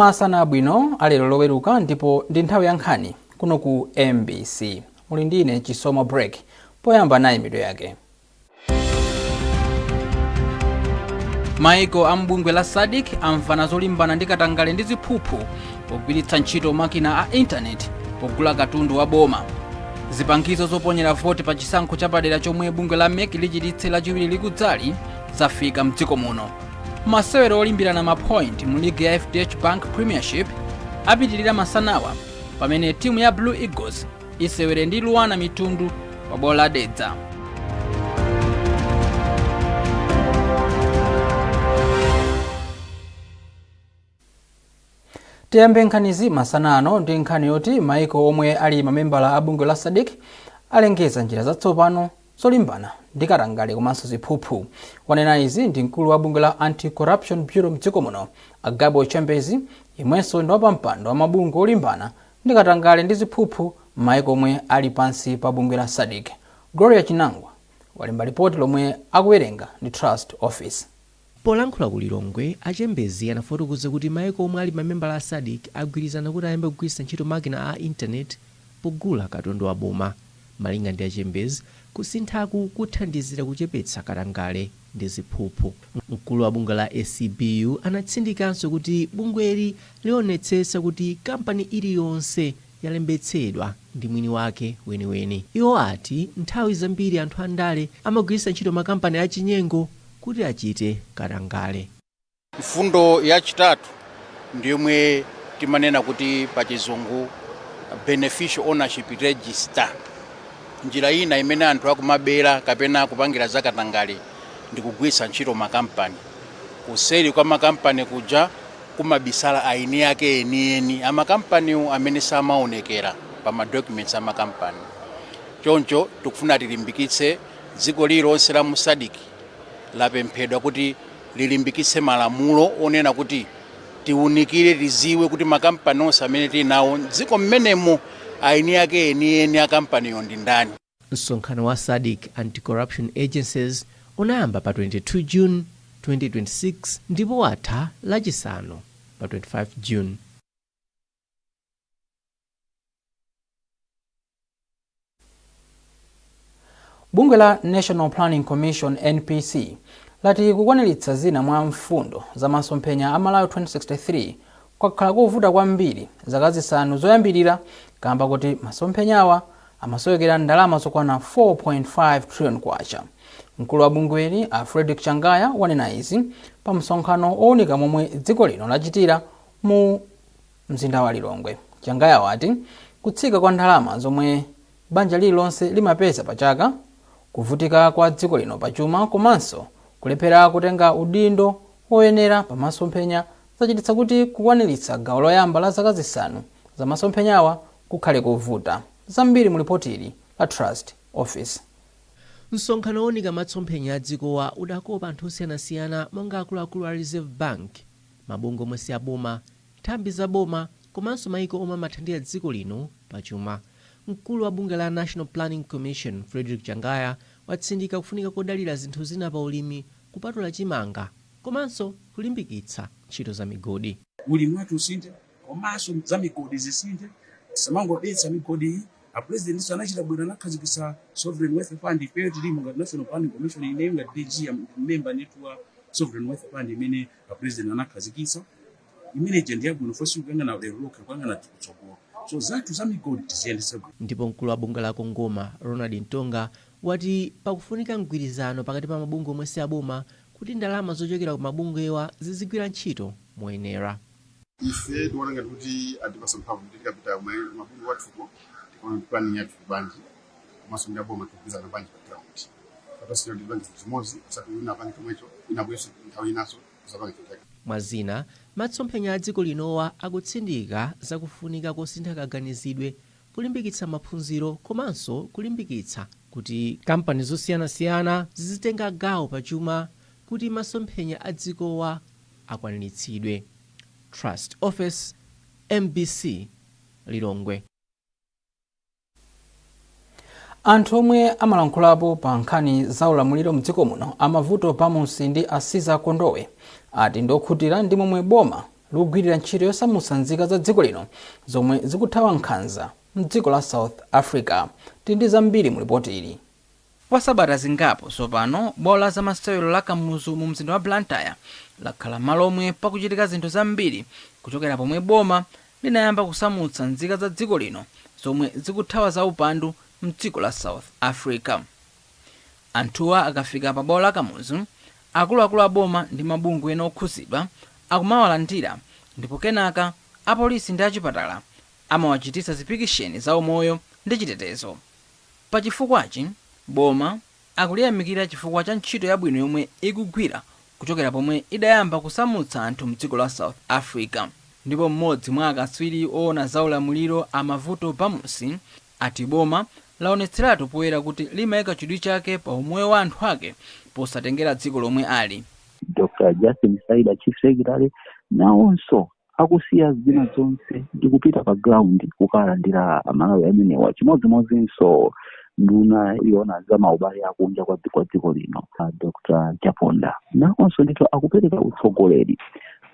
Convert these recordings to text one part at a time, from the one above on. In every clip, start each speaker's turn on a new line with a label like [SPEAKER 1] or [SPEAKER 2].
[SPEAKER 1] Masana abwino alero Loweruka, ndipo ndi nthawi ya nkhani kuno ku MBC. Muli ndine Chisomo Break. Poyamba nayi mitu yake. Maiko a mbungwe la SADC amvana zolimbana ndi katangale ndi ziphuphu pogwiritsa ntchito makina a intaneti pogula katundu wa boma. Zipangizo zoponyera voti pa chisankho chapadera chomwe bungwe la MEC lichititse Lachiwiri likudzali zafika mdziko muno. Masewero olimbirana mapoint mu ligi ya FDH Bank Premiership apitirira masanawa pamene timu ya Blue Eagles isewere ndi Luanar Mitundu pa bwalo la Dedza. Tiyambe nkhanizi masana ano ndi nkhani yoti maiko omwe ali mamembala a bungwe la SADC alengeza njira zatsopano zolimbana ndi katangale komanso ziphuphu. Wanena izi ndi mkulu wa bungwe la Anti-Corruption Bureau mdziko muno, a Gabo Chembezi, yemwenso ndi wapampando wa mabungwe olimbana ndi katangale ndi ziphuphu m'maiko omwe ali pansi pa bungwe la SADC. Gloria Chinangwa walemba lipoti lomwe akuwerenga ndi Trust Office.
[SPEAKER 2] Polankhula ku Lilongwe, a Chembezi anafotokoza kuti maiko omwe ali mamembala a SADC agwirizana kuti ayambe kugwiritsa ntchito makina a intaneti pogula katundu wa boma. Malinga ndi a Chembezi, kusinthaku kuthandizira kuchepetsa katangale ndi ziphuphu. Mkulu wa bungwe la ACB-yu anatsindikanso kuti bungweli lionetsetsa kuti kampani iliyonse yalembetsedwa ndi mwini wake weniweni. Iwo ati nthawi zambiri anthu andale amagwiritsa ntchito makampani achinyengo kuti achite katangale.
[SPEAKER 3] Mfundo yachitatu ndi yomwe timanena kuti pa Chizungu beneficial ownership register. Njira ina imene anthu akumabera kapena kupangira zakatangale ndi kugwiritsa ntchito makampani. Kuseri kwa makampani kuja kumabisala aini ake enieni amakampaniwo amene samaonekera pa ma documents a makampani. Choncho tikufuna tilimbikitse dziko lililonse la mu SADC lapemphedwa kuti lilimbikitse malamulo onena kuti tiunikire, tiziwe kuti makampani onse amene tili nawo mdziko mmenemo aini ake enieni a kampaniyo ndi ndani.
[SPEAKER 2] Msonkhano wa SADC Anti-Corruption Agencies unayamba pa 22 June 2026 ndipo watha Lachisanu pa 25 June.
[SPEAKER 1] Bungwe la National Planning Commission, NPC, lati kukwaniritsa zina mwa mfundo za masomphenya a Malawi 2063 kwakhala kovuta kwambiri zaka 5 zoyambirira kamba kuti masomphenyawa amasowekera ndalama zokwana 4.5 trillion kwacha. Mkulu wa bungweli, a Frederick Changaya, wanena izi pa msonkhano owunika momwe dziko lino lachitira mu mzinda wa Lilongwe. Changaya wati kutsika kwa ndalama zomwe banja lililonse limapeza pa chaka, kuvutika kwa dziko lino pa chuma komanso kulephera kutenga udindo woyenera pa masomphenya zachititsa kuti kukwaniritsa gawo loyamba la zaka 5 za masomphenyawa kukhale kovuta. Zambiri mu lipoti ili la Trust Office.
[SPEAKER 2] Msonkhano wounika masomphenya a dzikowa udakopa anthu osiyanasiyana monga akuluakulu a Reserve Bank, mabungwe omwe si aboma, nthambi za boma komanso maiko omwe amathandiza dziko lino pa chuma. Mkulu wa bungwe la National Planning Commission, Frederick Changaya, watsindika kufunika kodalira zinthu zina pa ulimi kupatula chimanga komanso kulimbikitsa ntchito za migodi.
[SPEAKER 4] Ulimi wathu usinthe komanso za migodi zisinthe, tisamangobetsa migodi. A President anachita bwino, anakhazikitsa Sovereign Wealth Fund. Ifeyo tilimo ngati National Planning Commission, ineyo ngati DG member ndithu wa Sovereign Wealth Fund imene a President anakhazikitsa. Imene ija ndi yabwino, fosi kuyang'ana lero lokha, kuyang'ana kutsogolo. So zathu za migodi tiziyendetse bwino.
[SPEAKER 2] Ndipo mkulu wa bungwe la Congoma, Ronald Mtonga, wati pakufunika mgwirizano pakati pa mabungwe omwe si aboma kuti ndalama zochokera ku mabungwewa zizigwira ntchito moyenera.
[SPEAKER 5] Ife tikuona ngati kuti atipasa mphamvu kuti tikapita mabungwe wathuko, tikaona kuti planning yathu bwanji, komanso ndi aboma tikugwirizana bwanji pa ground. Patasina kuti tipange zinthu zimodzi, osati wina apange chomwecho, wina abwerenso nthawi inanso kuzapange chinthu chake.
[SPEAKER 2] Mwazina, masomphenya a dziko linowa akutsindika zakufunika kosintha kaganizidwe, kulimbikitsa maphunziro komanso kulimbikitsa kuti kampani zosiyanasiyana zizitenga gawo pachuma kuti masomphenya a dzikowa akwaniritsidwe. Trust Office, MBC, Lilongwe.
[SPEAKER 1] Anthu omwe amalankhulapo pa nkhani za ulamuliro mdziko muno, a Mavuto Bamusi ndi a Caesar Kondowe, ati ndiokhutira ndi momwe boma Likugwirira ntchito yosamutsa nzika za dziko lino zomwe zikuthawa nkhanza mdziko la South Africa. Tili ndi zambiri mu ripoti ili. Kwa sabata zingapo tsopano, bwalo la zamasewero la Kamuzu mu mzinda wa Blantyre lakhala malo omwe pakuchitika zinthu zambiri kuchokera pomwe boma linayamba kusamutsa nzika za dziko lino zomwe zikuthawa za upandu mdziko la South Africa. Anthuwa akafika pa bwalo la Kamuzu, akuluakulu a boma ndi mabungwe ena okhuzidwa akumawalandira, ndipo kenaka apolisi ndi achipatala amawachititsa zipikisheni za umoyo ndi chitetezo. Pachifukwachi, boma akuliyamikira chifukwa cha ntchito yabwino yomwe ikugwira kuchokera pomwe idayamba kusamutsa anthu mdziko la South Africa. Ndipo mmodzi mwa akatswiri oona za ulamuliro, a Mavuto Bamusi, ati boma laonetseratu poyera kuti limayika chidwi chake pa umoyo wa anthu ake posatengera dziko lomwe ali.
[SPEAKER 6] Dr Justin Saida, Chief Secretary, nawonso akusiya zina zonse ndi kupita pa ground kukalandira Amalawi amenewa. Chimodzimodzinso nduna yoona za maubale akunja kwa dziko lino, Dr Chaponda, nawonso ndithu akupereka utsogoleri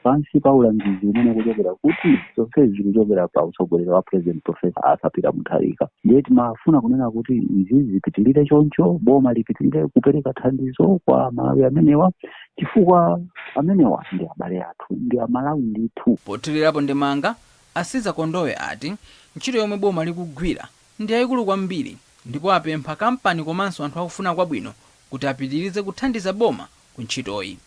[SPEAKER 6] pansi pa ulangizi umene kuchokera kuti zonsezi zikuchokera pa utsogoleri wa President Professor Arthur Peter Mutharika. Ndiye timafuna kunena kuti izi zipitilire choncho, boma lipitilire kupereka thandizo kwa Amalawi amenewa, chifukwa amenewa ndi abale athu, ndi Amalawi ndithu.
[SPEAKER 1] Pothirirapo ndemanga, Asiza Kondowe ati ntchito yomwe boma likugwira ndi yayikulu kwambiri, ndipo apempha kampani komanso anthu akufuna kwabwino kuti apitirize kuthandiza boma ku ntchitoyi.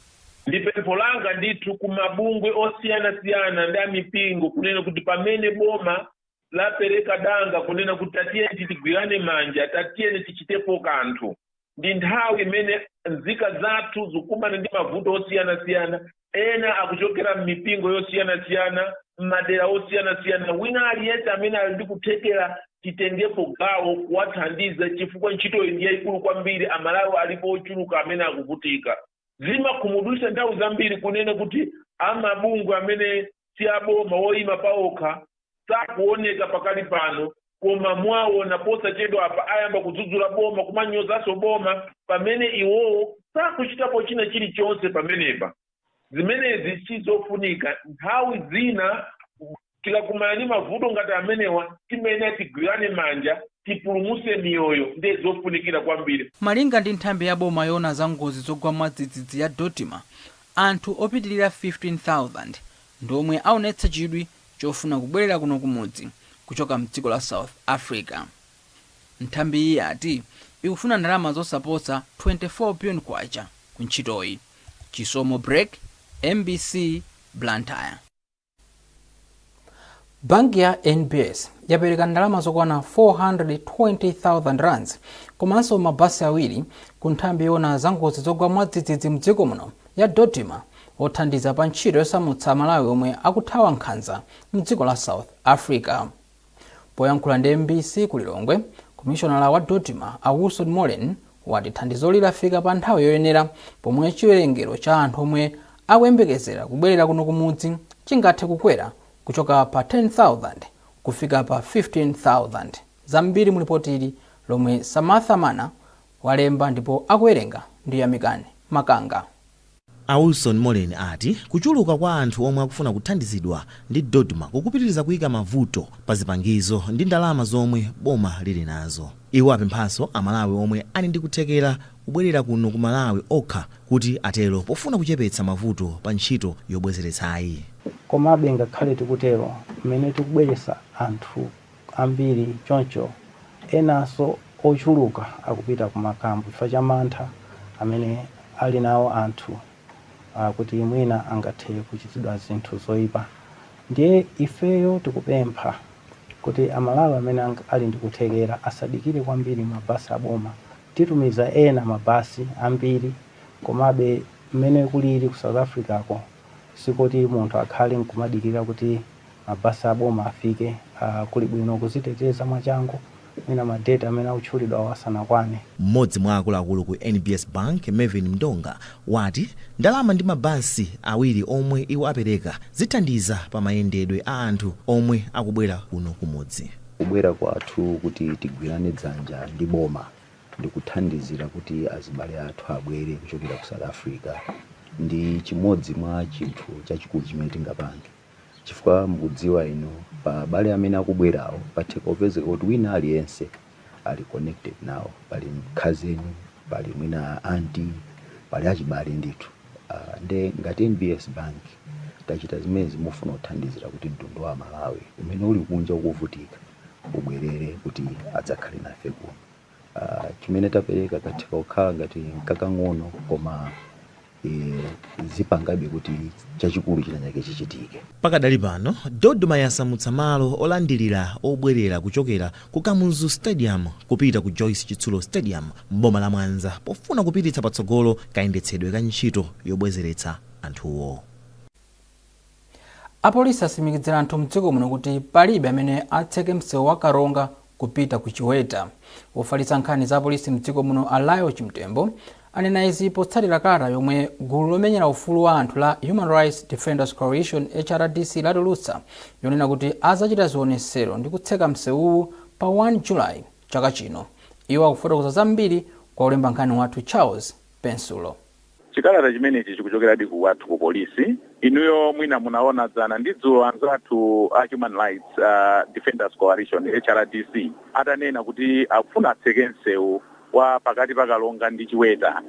[SPEAKER 7] Ndi pempho langa ndithu ku mabungwe osiyanasiyana ndi amipingo kunena kuti pamene boma lapereka danga kunena kuti tatiyeni tigwirane manja, tatiyeni tichitepo kanthu, ndi nthawi imene nzika zathu zikukumana ndi mavuto osiyanasiyana. Ena akuchokera m'mipingo yosiyanasiyana, m'madera osiyanasiyana. Wina aliyense amene ali ndi kuthekera, titengepo gawo kuwathandiza, chifukwa ntchitoyi ndi yayikulu kwambiri. Amalawi alipo ochuluka amene akuvutika. Zimakhumudwitsa nthawi zambiri kunena kuti amabungwe amene si aboma, woyima paokha, sakuoneka pakali pano, koma mwaona posachedwa apa ayamba kudzudzula boma, kumanyozanso boma, pamene iwowo sakuchitapo china chilichonse pamenepa. Zimenezi sizofunika. Nthawi zina tikakumana ndi mavuto ngati amenewa, timayenera tigwirane manja, tipulumuse miyoyo. Ndiye zofunikira kwambiri.
[SPEAKER 1] Malinga ndi nthambi ya boma yoona za ngozi zogwa mwadzidzidzi ya DoDMA, anthu opitilira 15,000 ndi omwe aonetsa chidwi chofuna kubwerera kuno kumudzi kuchoka mdziko la South Africa. Nthambi iyi ati ikufuna ndalama zosaposa 24 billion kwacha ku ntchitoyi. Chisomo Break, MBC, Blantyre. Banki ya NBS yapereka ndalama zokwana 420,000 rands komanso mabasi awiri ku nthambi yoona za ngozi zogwa mwadzidzidzi mdziko muno ya DoDMA, othandiza pa ntchito yosamutsa Amalawi omwe akuthawa nkhanza mdziko la South Africa. Poyankhula ndi MBC ku Lilongwe, komishonala wa DoDMA, a Wilson Molen, wati thandizoli lafika pa nthawi yoyenera pomwe chiwerengero cha anthu omwe akuyembekezera kubwerera kuno kumudzi chingathe kukwera kuchoka pa 10,000 kufika pa 15,000. Zambiri mulipoti ili lomwe Samantha Mana walemba ndipo akuwerenga ndi Yamikani Makanga.
[SPEAKER 8] A Wilson Molen ati kuchuluka kwa anthu omwe akufuna kuthandizidwa ndi DoDMA kukupitiriza kuyika mavuto pa zipangizo ndi ndalama zomwe boma lili nazo. Iwo apemphanso Amalawi omwe ali ndi kuthekera kubwerera kuno ku Malawi okha kuti atero, pofuna kuchepetsa mavuto pa ntchito yobwezeretsayi.
[SPEAKER 9] Komabe ngakhale tikutero, mmene tikubweretsa anthu ambiri choncho, enanso ochuluka akupita ku makampu chifukwa cha mantha amene ali nawo anthu kuti mwina angathe kuchitidwa zinthu zoyipa. Ndiye ifeyo tikupempha kuti Amalawi amene ali ndi kuthekera asadikire kwambiri mabasi aboma. Titumiza ena mabasi ambiri, komabe mmene kulili ku South Africa ko, sikuti munthu akhale nkumadikira kuti mabasi aboma afike. Kuli bwino kuziteteza mwachangu mwina ma date amene akutchulidwa asanakwane.
[SPEAKER 8] Mmodzi mwa akuluakulu ku NBS Bank, Mervin Mndonga, wati ndalama ndi mabasi awiri omwe iwo apereka zithandiza pa mayendedwe a anthu omwe akubwera kuno kumudzi.
[SPEAKER 10] Kubwera kwathu kuti tigwirane dzanja ndi boma ndi kuthandizira kuti azibale athu abwere kuchokera ku South Africa ndi chimodzi mwa chinthu chachikulu chimene tingapange. Chifukwa mukudziwa inu, pa abale amene akubwerawo patheka kupezeka kuti wina aliyense ali connected nawo, pali cousin, pali mwina auntie, pali achibale ndithu. Nde ngati NBS Bank tachita zimenezi mofuna kuthandizira kuti mtundu wa Malawi umene uli kunja ukuvutika ubwerere kuti adzakhale nafe kuno. Chimene tapereka katheka kukhala ngati nkakang'ono, koma zipangabe kuti chachikulu china chake chichitike.
[SPEAKER 8] Pakadali pano DoDMA yasamutsa malo olandilira obwerera kuchokera ku Kamuzu Stadium kupita ku Joyce Chitsulo Stadium m'boma la Mwanza pofuna kupititsa patsogolo kayendetsedwe ka ntchito yobwezeretsa anthuwo.
[SPEAKER 1] Apolisi atsimikizira anthu mdziko muno kuti palibe amene atseke msewu wa Karonga kupita ku Chiweta. Wofalitsa nkhani za apolisi mdziko muno a Lael Chimtembo anena izi potsatira kalata yomwe gulu lomenyera ufulu wa anthu la Human Rights Defenders Coalition HRDC latulutsa yonena kuti azachita zionesero ndi kutseka msewuwu pa 1 July chaka chino. Iwo akufotokoza zambiri kwa olemba nkhani wathu Charles Pensulo.
[SPEAKER 11] Chikalata chimenechi chikuchokeradi ku kwathu ku polisi. Inuyo mwina munaona dzana ndi dzulo anzathu a Human Rights Defenders Coalition, HRDC, atanena kuti akufuna atseke msewu wa pakati pa Karonga ndi Chiweta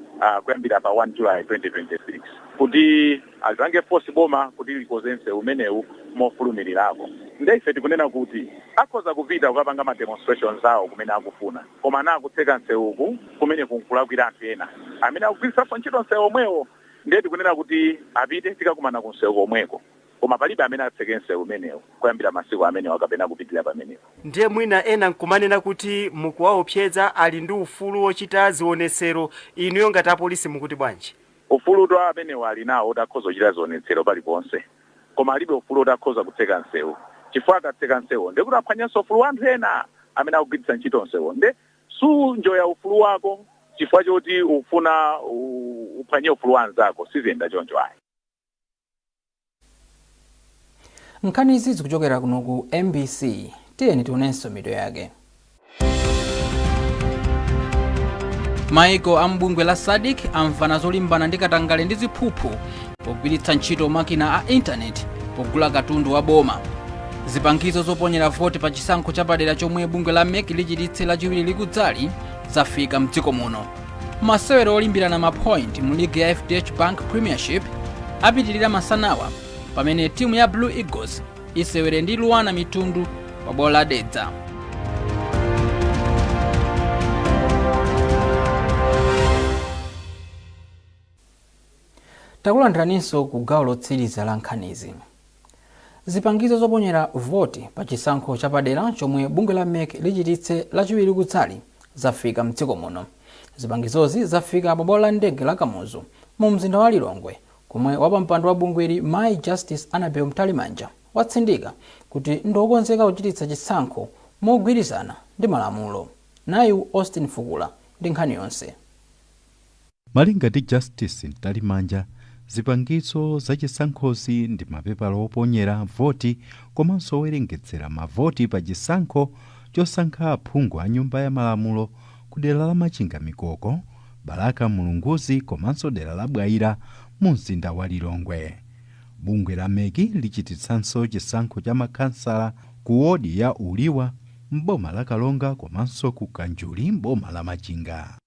[SPEAKER 11] kuyambira pa 1 July 2026 kuti alipange force boma kuti likoze msewu umenewu mofulumirirako. Nde ife tikunena kuti akhoza kupita kukapanga ma demonstrations awo kumene akufuna, koma na kutseka msewuku kumene kunkulakwira anthu ena amene akugwiritsanso ntchito msewu omwewo. Ndiye tikunena kuti apite, tikakumana ku msewu komweko, koma palibe amene atseke msewu umenewu kuyambira masiku amenewa kapena kupitirira pamenepo.
[SPEAKER 12] Ndiye mwina ena nkumanena kuti mukuwaopseza, ali ndi ufulu wochita zionesero. Inuyo ngati apolisi mukuti bwanji?
[SPEAKER 11] Ufulu to amenewa ali nawo kuti akhoza kuchita zionetsero paliponse, koma alibe ufulu kuti akhoza kutseka msewu, chifukwa akatseka msewu ndikuti aphwanyanso ufulu wa anthu ena amene akugwiritsa ntchito msewu. Nde sunjoya ufulu wako chifukwa choti ufuna uphwanye ufulu wa anzako, siziyenda choncho ayi.
[SPEAKER 1] Nkhani izi zikuchokera kuno ku MBC. Tiyeni tionenso mitu yake. Maiko a mbungwe la SADC amvana zolimbana ndi katangale ndi ziphuphu pogwiritsa ntchito makina a intaneti pogula katundu wa boma. Zipangizo zoponyera voti pa chisankho chapadera chomwe bungwe la MEC lichititse Lachiwiri likudzali zafika mdziko muno. Masewero olimbirana ma point mu ligi ya FDH Bank Premiership apitirira masanawa pamene timu ya Blue Eagles isewere ndi Luanar Mitundu pa bwalo la Dedza. Takulandiraninso ku gawo lotsiriza la nkhanizi. Zipangizo zoponyera voti pa chisankho chapadera chomwe bungwe la MEC lichititse Lachiwiri likudzali zafika mdziko muno. Zipangizozi zafika pa bwalo la ndege la Kamuzu mu mzinda wa Lilongwe, komwe wapampando wa bungweli Mayi Justice Annabel Mtalimanja watsindika kuti ndiokonzeka kuchititsa chisankho mogwirizana ndi malamulo. Nayu Austin Fukula ndi nkhani yonse.
[SPEAKER 13] Malinga ndi Justice Mtalimanja, zipangizo zachisankhozi ndi mapepala oponyera voti komanso owerengetsera mavoti pa chisankho chosankha aphungu a Nyumba ya Malamulo ku dera la Machinga Mikoko, Balaka Mulunguzi komanso dera la Bwaila mu mzinda wa Lilongwe. Bungwe la MEC lichititsanso chisankho cha makhansala ku wodi ya Uliwa m'boma la Karonga komanso ku Kanjuli m'boma la Machinga.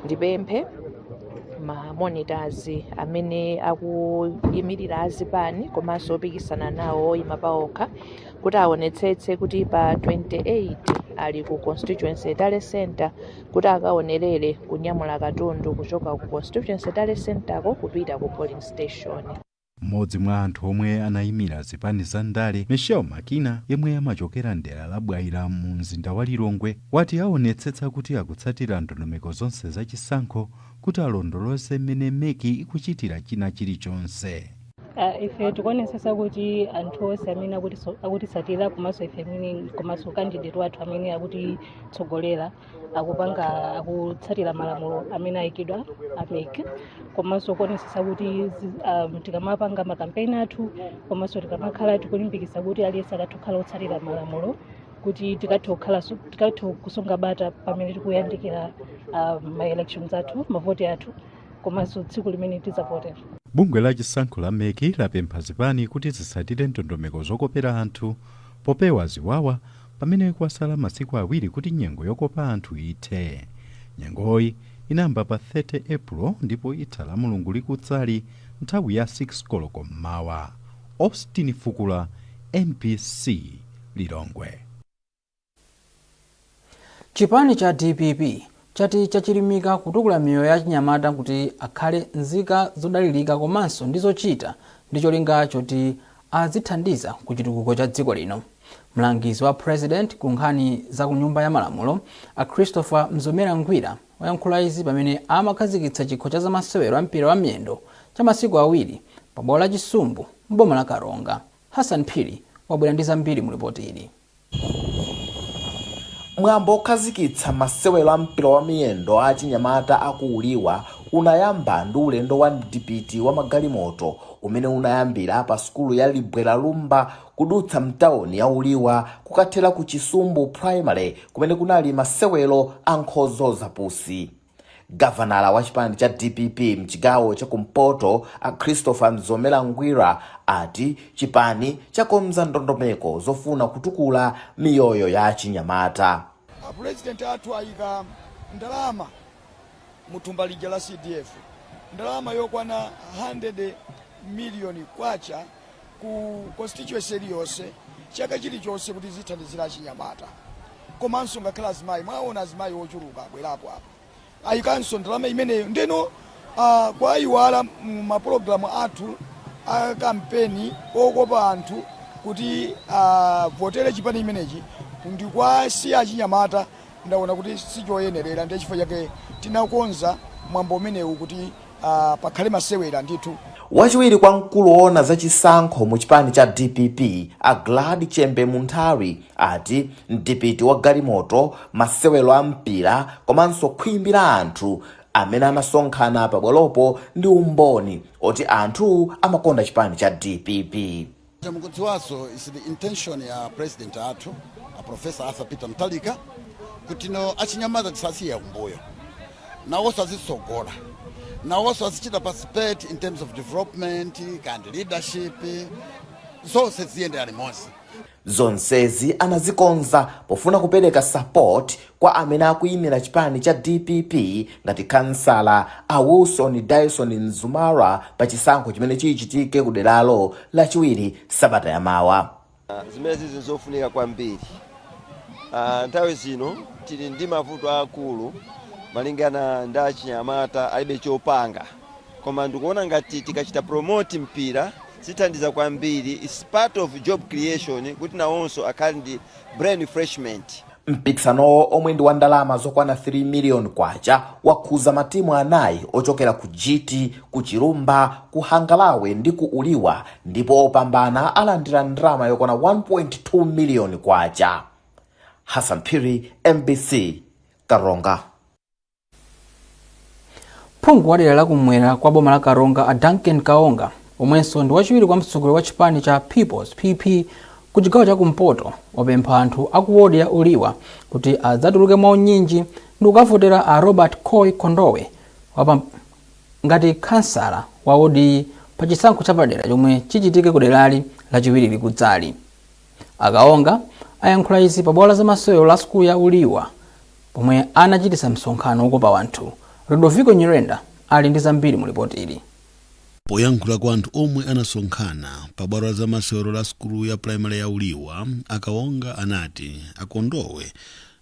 [SPEAKER 14] Ndipemphe ma monitors amene akuyimirira azipani komanso opikisana nawo oyima paokha kuti aonetsetse kuti pa 28 ali ku constituency tally center kuti akaonerere kunyamula katundu kuchoka ku constituency tally center ko kupita ku polling station.
[SPEAKER 13] Mmodzi mwa anthu omwe anayimira zipani za ndale, Michelle Makina, yemwe amachokera mdera la Bwaila mu mzinda wa Lilongwe, wati aonetsetsa kuti akutsatira ndondomeko zonse za chisankho kuti alondoloze mmene MEC ikuchitira china chilichonse.
[SPEAKER 15] Ife tikuonetsetsa kuti anthu onse amene akutitsatira komanso ife amene komanso candidate wathu amene akutitsogolera akupanga akutsatira malamulo amene ayikidwa a MEC, komanso kuonetsetsa kuti tikamapanga makampeni athu komanso tikamakhala tikulimbikitsa kuti aliyense akathe kukhala otsatira malamulo kuti tikathe kusunga bata pamene tikuyandikira ma elections athu, mavoti athu, komanso tsiku limene tidzavotera.
[SPEAKER 13] Bungwe la chisankho la MEC lapempha zipani kuti zitsatire ndondomeko zokopera anthu popewa ziwawa pamene kwasala masiku 2 kuti nyengo yokopa anthu ithe. Nyengoyi inayamba pa 30 April ndipo itha la Mulungu likudzali nthawi ya 6 koloko mmawa. Austin Fukula, MBC, Lilongwe.
[SPEAKER 1] Chipani cha DPP chati chachilimika kutukula miyoyo ya chinyamata kuti akhale nzika zodalirika komanso ndi zochita ndi cholinga choti azithandiza ku chitukuko cha dziko lino. Mlangizi wa President ku nkhani za ku Nyumba ya Malamulo, a Christopher Mzomera Ngwira, wayankhula izi pamene amakhazikitsa chikho cha zamasewero a mpira wa miyendo cha masiku 2 pa bwalo la Chisumbu m'boma la Karonga. Hassan Phiri wabwera ndi zambiri mu ripoti ili.
[SPEAKER 16] Mwambo okhazikitsa masewero a mpira wa miyendo a chinyamata aku Uliwa unayamba ndi ulendo wa mdipiti wa magalimoto umene unayambira pa sukulu ya Libwera Lumba kudutsa mtawuni ya Uliwa kukathera ku Chisumbu Primary kumene kunali masewero a nkhozo zapusi. Gavanala wa chipani cha DPP mchigawo chakumpoto a Christopher Mzomera Ngwira ati chipani chakonza ndondomeko zofuna kutukula miyoyo ya chinyamata.
[SPEAKER 17] Apurezidenti athu ayika ndalama muthumba lija la CDF, ndalama yokwana 100 miliyoni kwacha ku constituency iliyonse chaka chilichonse kuti zithandizira achinyamata komanso ngakhale azimayi. Mwaona azimayi ochuluka abwerapo apa, ayikanso ndalama imeneyo. Ndeno kwayiwala mu mapulogalamu athu a kampeni okopa anthu kuti avotere chipani imenechi ndikwasiya achinyamata, ndaona kuti sichoyenerera. Ndiye chifukwa chake tinakonza mwambo umenewu kuti pakhale masewera ndithu.
[SPEAKER 16] Wachiwiri kwa mkulu woona za chisankho mu chipani cha DPP a Glad Chembe Munthali ati mdipiti wa galimoto, masewero a mpira komanso khwimbi la anthu amene anasonkhana pabwalopo ndi umboni oti anthu amakonda chipani cha DPP.
[SPEAKER 18] Mukudziwanso is the intention ya President athu a Professor Arthur Peter Mutharika kuti no achinyamata tisasiye kumbuyo, nawonso azitsogola, nawonso azichita participate in terms of development and leadership, zonse ziyendera limodzi.
[SPEAKER 16] Zonsezi anazikonza pofuna kupereka support kwa amene akuyimira chipani cha DPP ngati kansala a Wilson Dyson Mzumara pa chisankho chimene chichitike ku deralo Lachiwiri sabata yamawa.
[SPEAKER 19] Zimene zizi zofunika kwambiri. Nthawi zino tili ndi mavuto akulu malingana ndi achinyamata alibe chopanga, koma ndikuona ngati tikachita promote mpira zithandiza kwambiri. Is part of job creation kuti nawonso akhale ndi brain refreshment.
[SPEAKER 16] Mpikisanowo omwe ndi wa ndalama zokwana 3 miliyoni kwacha wakhuza matimu 4 ochokera ku GT, ku Chirumba, ku Hangalawe ndi ku Uliwa, ndipo opambana alandira ndalama yokwana 1.2 miliyoni kwacha. Hassan Phiri, MBC, Karonga.
[SPEAKER 1] Phungu wa dera lakumwera kwa boma la Karonga a Duncan Kaonga, omwenso ndi wachiwiri kwa mtsogoleri wa chipani cha People's PP ku chigawo cha kumpoto, wapempha anthu aku wodi ya Uliwa kuti adzatuluke mwaunyinji ndi kukavotera a Robert Coy Kondowe ngati khansala wa wodiyi pa chisankho chapadera chomwe chichitike ku derali Lachiwiri likudzali. Akaonga ayankhula izi pa bwalo la zamasewero la sukulu ya Uliwa pomwe anachititsa msonkhano wokopa wanthu. Ludovico Nyirenda ali ndi zambiri mu ripoti ili.
[SPEAKER 20] Poyankhula kwa anthu omwe anasonkhana pa bwalo la zamasewero la sukulu ya primary ya Uliwa, Akaonga anati Akondowe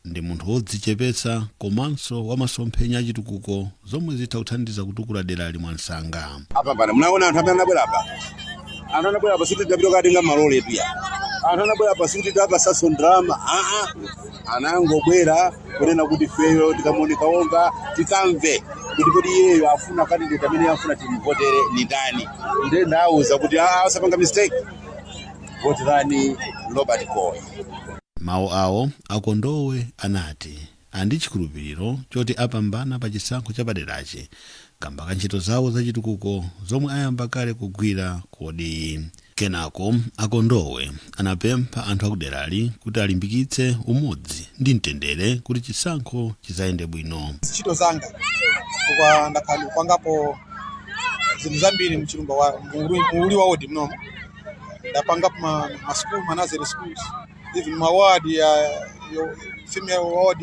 [SPEAKER 20] ndi munthu wodzichepetsa komanso wamasomphenya achitukuko zomwe zitha kuthandiza kutukula derali mwansanga.
[SPEAKER 21] Apambana. Munaona anthu amene anabwera apa, anthu anabwera apa sikuti tidapita kukatenga malole etu ya anthu anabwera apa sikuti tidapasaso ndalama, aa, anangobwera kunena kuti ifeyo tikamuone Kaonga tikamve kuti kodi iyeyo afuna candidate amene afuna timvotere ni ndani. Ndiye ndawuza kuti aa, osapanga mistake, voterani Robert Coy.
[SPEAKER 20] Mawu awo, Akondowe anati ali ndi chikhulupiriro choti apambana pa chisankho chapaderachi kamba ka ntchito zawo zachitukuko zomwe ayamba kale kugwira ku wodiyi. Kenako Akondowe anapempha anthu akuderali kuti alimbikitse umodzi ndi mtendere kuti chisankho chizayende bwino.
[SPEAKER 22] Ntchito zanga, chifukwa ndakhala ndikupangapo
[SPEAKER 3] Zinthu zambiri mchilumba wa muuli wa wodi mnomo ndapanga ma school, ma nursery schools, even ma ward ya female ward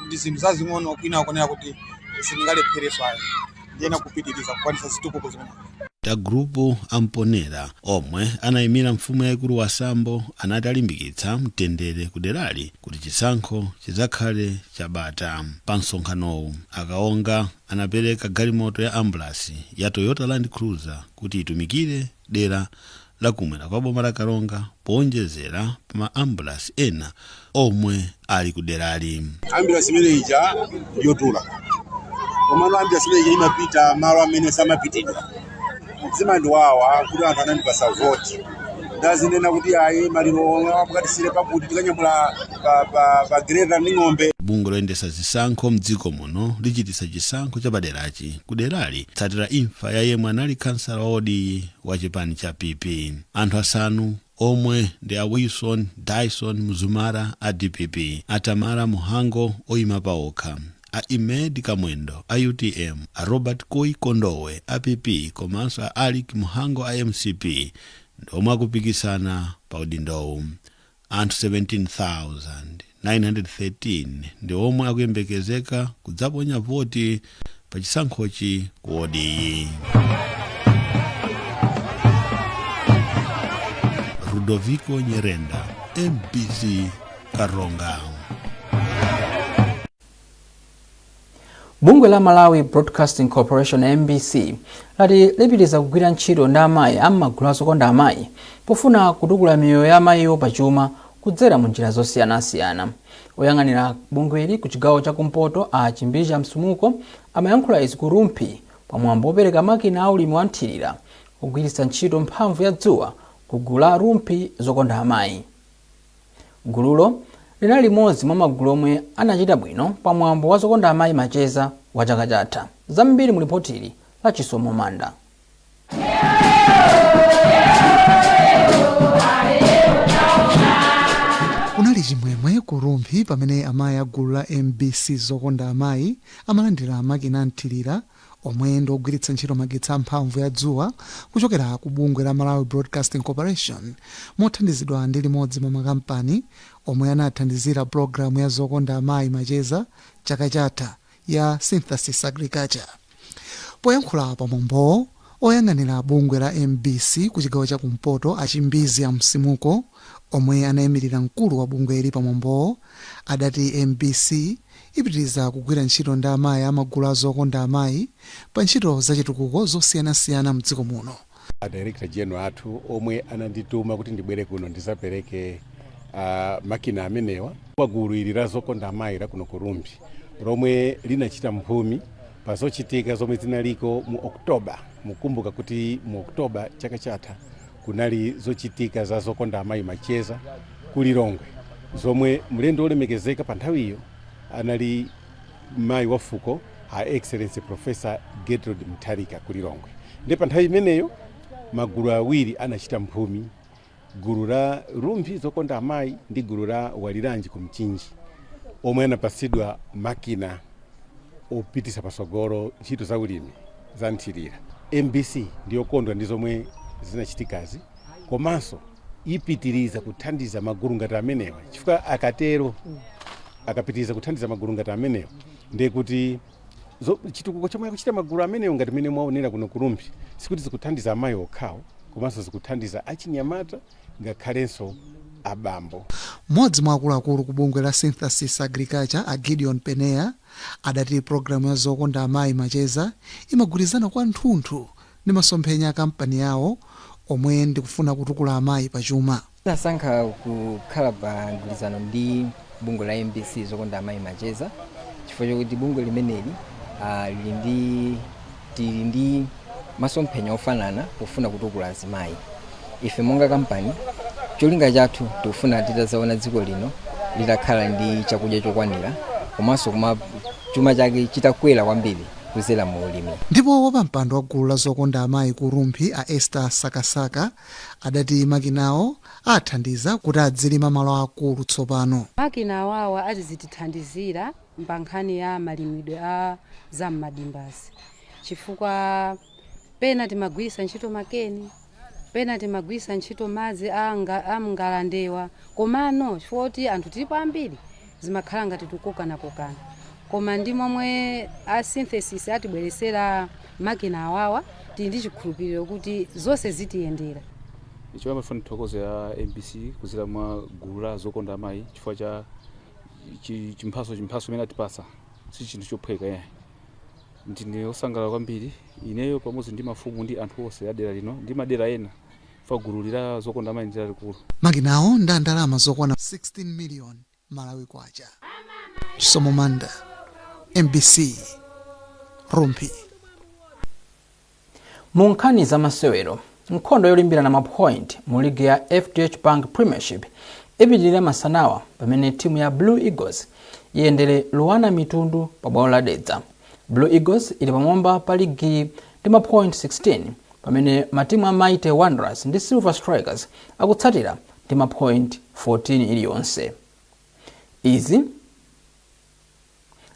[SPEAKER 3] ndi zinthu zazing'ono kwina kunena kuti sindingalephereso ayo, ndiyena kupitiriza kukwanisa zitukuko zimene.
[SPEAKER 20] Ta gulupu amponera omwe anayimira mfumu yayikulu Wasambo anati alimbikitsa mtendere ku derali kuti chisankho chidzakhale chabata. Pa msonkhanowu, Akaonga anapereka galimoto ya ambulasi ya Toyota Land Cruiser kuti itumikire dera lakumwera kwa boma la Karonga, powonjezera pa ma ambulasi ena omwe ali ku derali.
[SPEAKER 21] Ambulasi imene ija ndiyodula, komano ambulasi imene ija imapita malo amene samapitidwa. Zimandiwawa kuti anthu anandipasa voti, ndazinena kuti ayi, maliro amukatisire pakuti tikanyamula pa greda ndi ng'ombe.
[SPEAKER 20] Bungwe loyendetsa zisankho mdziko muno lichititsa chisankho chapaderachi ku derali tsatira imfa ya yemwe anali kansala wa wodi wa chipani cha PP. Anthu asanu omwe ndi a Wilson Dyson Mzumara a DPP, a Tamara Muhango oyima paokha, a Imed Kamwendo a UTM, a Robert Koi Kondowe a PP komanso a Alick Muhango a MCP ndi omwe akupikisana pa udindowu. Anthu 17,913 ndi omwe akuyembekezeka kudzaponya voti pa chisankhochi ku wodiyi. Ludovico Nyerenda, MBC, Karonga.
[SPEAKER 1] Bungwe la Malawi Broadcasting Corporation, MBC, lati lipitiriza kugwira ntchito ndi amayi am'magulu azokonda amayi pofuna kutukula miyoyo ya amayiwo pachuma kudzera mu njira zosiyanasiyana. Oyang'anira bungweli ku chigawo chakumpoto, a Chimbizha Msumuko, amayankhula izi ku Rumphi pamwambo wopereka makina a ulimi wa nthirira ogwiritsa ntchito mphamvu ya dzuwa ku gulu la Rumphi Zokonda Amayi. Gululo linali limodzi mwa magulu omwe anachita bwino pa mwambo wa Zokonda Amayi Macheza wa chaka chatha. Zambiri mu lipotili la Chisomo Manda.
[SPEAKER 22] Kunali chimwemwe ku Rumphi pamene amayi a gulu la MBC Zokonda Amayi amalandira makina amthirira omwe ndi ogwiritsa ntchito magetsi a mphamvu ya dzuwa kuchokera ku bungwe la Malawi Broadcasting Corporation mothandizidwa ndi limodzi mwa makampani omwe anathandizira pulogalamu ya Zokonda Amayi Macheza chaka chatha ya Synthesis Agriculture. Poyankhula pa mwambowo, oyang'anira bungwe la MBC ku chigawo cha kumpoto, a Chimbizi a Msimuko, omwe anayimirira mkulu wa bungweli pa mwambowo, adati MBC ipitiriza kugwira ntchito ndi amayi a magulu a Zokonda Amayi pa ntchito zachitukuko zosiyanasiyana mdziko muno.
[SPEAKER 23] A Director General athu omwe anandituma kuti ndibwere kuno ndizapereke makina amenewa kwa gulu ili la Zokonda Amayi la kuno ku Rumphi, lomwe linachita mphumi pa zochitika zomwe zinaliko mu Oktoba. Mukumbuka kuti mu Oktoba chaka chatha kunali zochitika za Zokonda Amayi Macheza ku Lilongwe, zomwe mlendo wolemekezeka pa nthawiyo anali mayi wa fuko, Her Excellency Professor Gertrude Mutharika, ku Lilongwe. Ndi pa nthawi imeneyo magulu awiri anachita mphumi, gulu la Rumphi Zokonda Amayi ndi gulu la Waliranji ku Mchinji, omwe anapatsidwa makina opitisa pasogolo ntchito za ulimi za nthirira. MBC ndiyokondwa ndi zomwe zinachitikazi, komanso ipitiriza kuthandiza magulu ngati amenewa, chifukwa akatero, akapitiriza kuthandiza magulu ngati amenewa, ndiye kuti chitukuko chomwe akuchita magulu amenewo, ngati mmene mwaonera kuno ku Rumphi, sikuti zikuthandiza amayi okhawo, komanso zikuthandiza achinyamata ngakhalenso abambo.
[SPEAKER 22] Mmodzi mwa akuluakulu ku bungwe la Synthesis Agriculture, a Gideon Peneya, adati pulogalamu ya Zokonda Amayi Macheza imagwirizana kwathunthu ndi masomphenya a kampani yawo omwe ndikufuna kutukula amayi pachuma.
[SPEAKER 24] Tinasankha kukhala pa mgwirizano ndi bungwe la MBC Zokonda Amayi Macheza chifukwa chokuti bungwe limeneli lili ndi tili ndi masomphenya ofanana pofuna kutukula azimayi. Ife monga kampani, cholinga chathu tikufuna titazaona dziko lino litakhala ndi chakudya chokwanira komanso kuma chuma chake chitakwera kwambiri kudzera mu ulimi.
[SPEAKER 22] Ndipo wapampando wa gulu la Zokonda Amayi ku Rumphi, a Esther Sakasaka, adati makinawo athandiza kuti adzilima malo akulu tsopano.
[SPEAKER 25] Makina awawa azitithandizira pa nkhani ya malimidwe a zam'madimbazi, chifukwa Pena timagwiritsa ntchito makeni, pena timagwiritsa ntchito madzi a mngalandewa, komano chifukwa kuti anthu tilipo ambiri, zimakhala ngati tikukokanakokana. Koma ndi momwe a Synthesis atibweresera makina awawa, tili ndi chikhulupiriro kuti zonse zitiyendera.
[SPEAKER 2] Choyamba tifuna tithokoze ya MBC kudzera mwa gulu la Zokonda Amayi chifukwa cha chimphaso chimene atipasa. Si chinthu chophweka yayi. Ndine osangalala kwambiri ineyo pamodzi ndi mafumu ndi anthu onse a dera lino ndi madera ena, fa gulu la Zokonda Amayi ndi lalikulu.
[SPEAKER 22] Makinawo ndi ndalama zokwana 16 million Malawi kwacha. Chisomo Manda, MBC, Rumphi.
[SPEAKER 1] Mu nkhani za masewero, nkhondo yolimbirana mapoint mu ligi ya FDH Bank Premiership ipitirira masanawa pamene timu ya Blue Eagles iyendere Luanar Mitundu pa bwalo la Dedza. Blue Eagles ili pamwamba pa ligi ndi mapoint 16, pamene matimu a Mighty Wanderers ndi Silver Strikers akutsatira ndi mapoint 14 iliyonse. Izi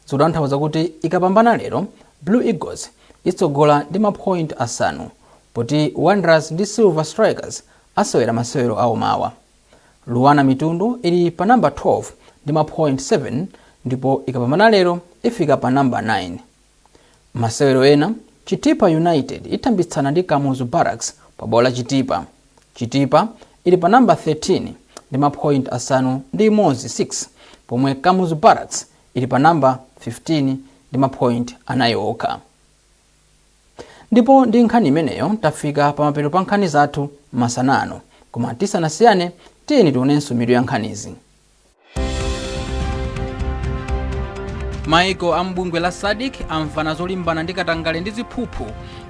[SPEAKER 1] zikutanthauza kuti ikapambana lero, Blue Eagles itsogola ndi mapoint 5, poti Wanderers ndi Silver Strikers asewera masewero awo mawa. Luanar Mitundu ili pa namba 12 ndi mapoint 7, ndipo ikapambana lero ifika pa namba 9. Masewero ena, Chitipa United ithambitsana ndi Kamuzu Barracks pa bwalo la Chitipa. Chitipa ili pa namba 13 ndi mapoint 6, 6, pomwe Kamuzu Barracks ili pa namba 15 ndi mapoint 4 okha. Ndipo ndi nkhani imeneyo tafika pamapeto pa nkhani zathu masana ano, koma tisanasiyane, tiyeni tionenso mitu ya nkhanizi. Maiko a mbungwe la SADC amvana zolimbana ndi katangale ndi ziphuphu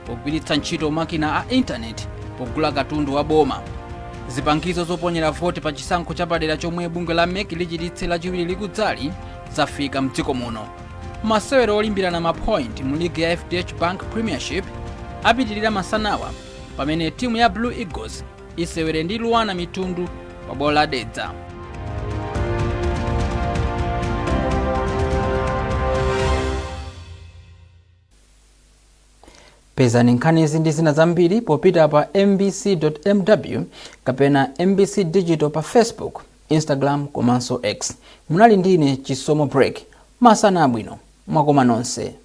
[SPEAKER 1] pogwiritsa ntchito makina a intaneti pogula katundu wa boma. Zipangizo zoponyera voti pa chisankho chapadera chomwe bungwe la MEC lichititse Lachiwiri likudzali zafika mdziko muno. Masewero olimbirana mapoint mu ligi ya FDH Bank Premiership apitirira masanawa pamene timu ya Blue Eagles isewere ndi Luanar Mitundu pa bwalo la Dedza. Pezani nkhanizi ndi zina zambiri popita pa mbc.mw kapena MBC Digital pa Facebook, Instagram komanso X. Munali ndine Chisomo Break. Masana abwino, mwakoma nonse.